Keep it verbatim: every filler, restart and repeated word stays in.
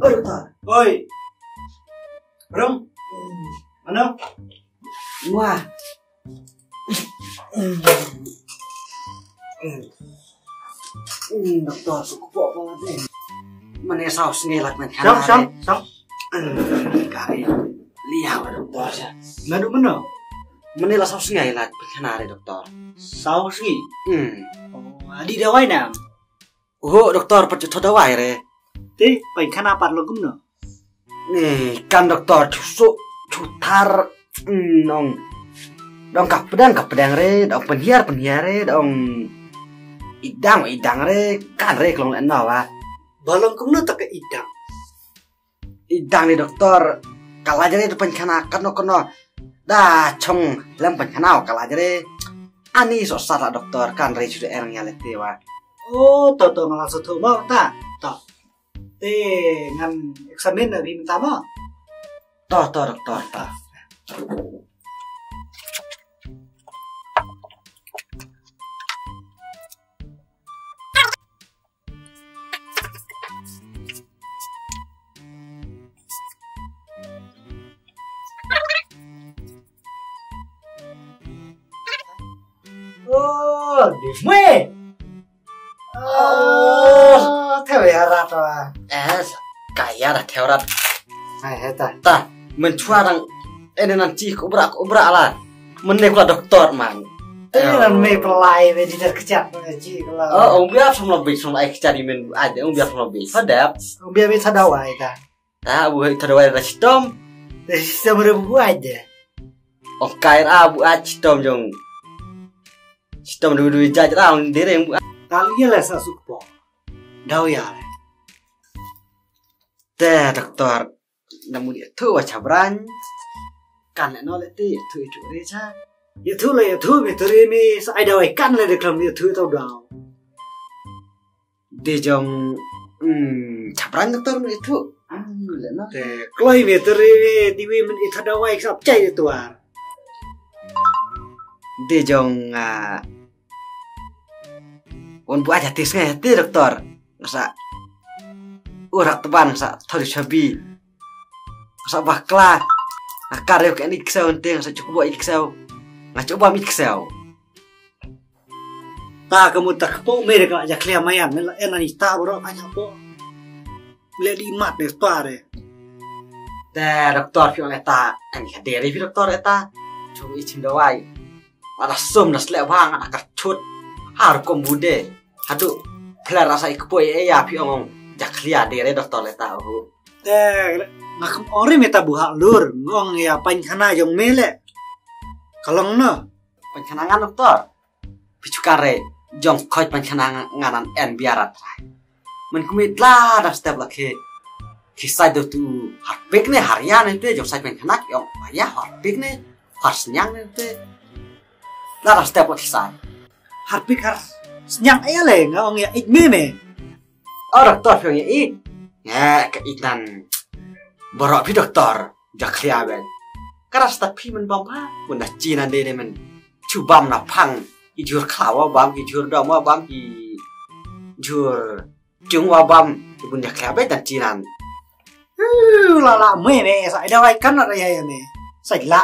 Oi, doktor. Oi. Rong. Mano? Wah. Doktor, suk kpoh pala de. Mane saw sngi lad man khana. Sam, sam, re. Sam. Kari. Liang doktor sa. Naduh mano? Mane la saw sngi lad man khana re, doktor. Saw sngi? Hmm. Oh, adi dawai nam? Ho, doktor, pat ju thoh dawai re. Te painkhana pat long kumno? Ni kan doktor, ju suk, ju thar. Hmm, nong. Dong ka pdeng, ka pdeng re, dong pynhiar, pynhiar re, dong idang, idang re, kan re klong lehno wa. Ba long kumno ta ka idang? Idang ni doktor, ka lait re da painkhana kano kano. Da chong lem painkhana ka lait re. Ani so sat la doktor, kan re shu da er ngi leh te wa. Oh, to to, nga la sngewthuh mo ta. To. Te ngan examine na phi mynta mo. To to doktor, to. Oh, dih meh. Oh, thew ïa rat wa. Eh, ka ïa rat thew rat. Ai, heta. Ta, mynchwa dang, eh, nan chi kubra kubra la. Mynne kula doktor man. Te nan me pelai me di der kecap me chi kula. Oh, ong biar semua bis, semua ai kecari men aja, ong biar semua bis. Hadap. Ong biar me sadawai ta. Ah, bu hai tadawai ra chitom. Te chitom re bu aja. Ong kai ra bu aja chitom jong. Chitom du du jaj ra ong dire bu. Tal ye la sa suk po. Daw ya. Te doktor. Namu ye tu wa chabran. Kan le no le ti ye tu itu re cha. Ye tu le ye tu me tu re me sa ai dawai kan le de klam ye tu tau daw. Dei jong, hmm, chapran doktor men itu. Hmm, le no. Te kloi me teri me diwi men itu dawai sap chai itu ar. Dei jong, ah, un buat hati sengai hati doktor. Ngasa urak teban ngasa thori sabi. Ngasa bakla. Ngakar yok ni ksau ente ngasa cukup buat ksau. Ngasa cukup buat ksau. Ta ka mut ta kpoh me de ka ja khlia mayan me la en ani ta bro ka nya poh. Le di mat de ta re. Te doktor phi ong eta ani ka deri phi doktor eta. Chu i chim dawai. Ada sum da sleh bang ada ka chut. Har kom bude. Hatu pler rasa i kpoh e ya phi ong ong. Ja khlia deri doktor eta hu. Te ngak ong ri me ta buhak lur ngong ya painkhana jong me le. Kalong no. Painkhana ngan doktor. Pichukare jong khoi painkhana nganan en biarat rai. Men kumit la da step la ke. Ki sai do tu harpik ne harian ente jong sai painkhana ki ong ya harpik ne har snyang ne ente. La da step la ki sai. Harpik har snyang aya le nga ong ya ik me me. Ora to phi ong ya ik. Nga ka ik nan. Borok phi doktor. Ja khlia ben. Kara sta phi men bam ha. Bun da chi nan de de men. Chu bam na phang. I jur khlawa bam, i jur dom wa bam, i jur chung wa bam. I bun ja khlia ben dan chi nan. Uh, la la me me sa da wai kan na ya ya me. Sa la.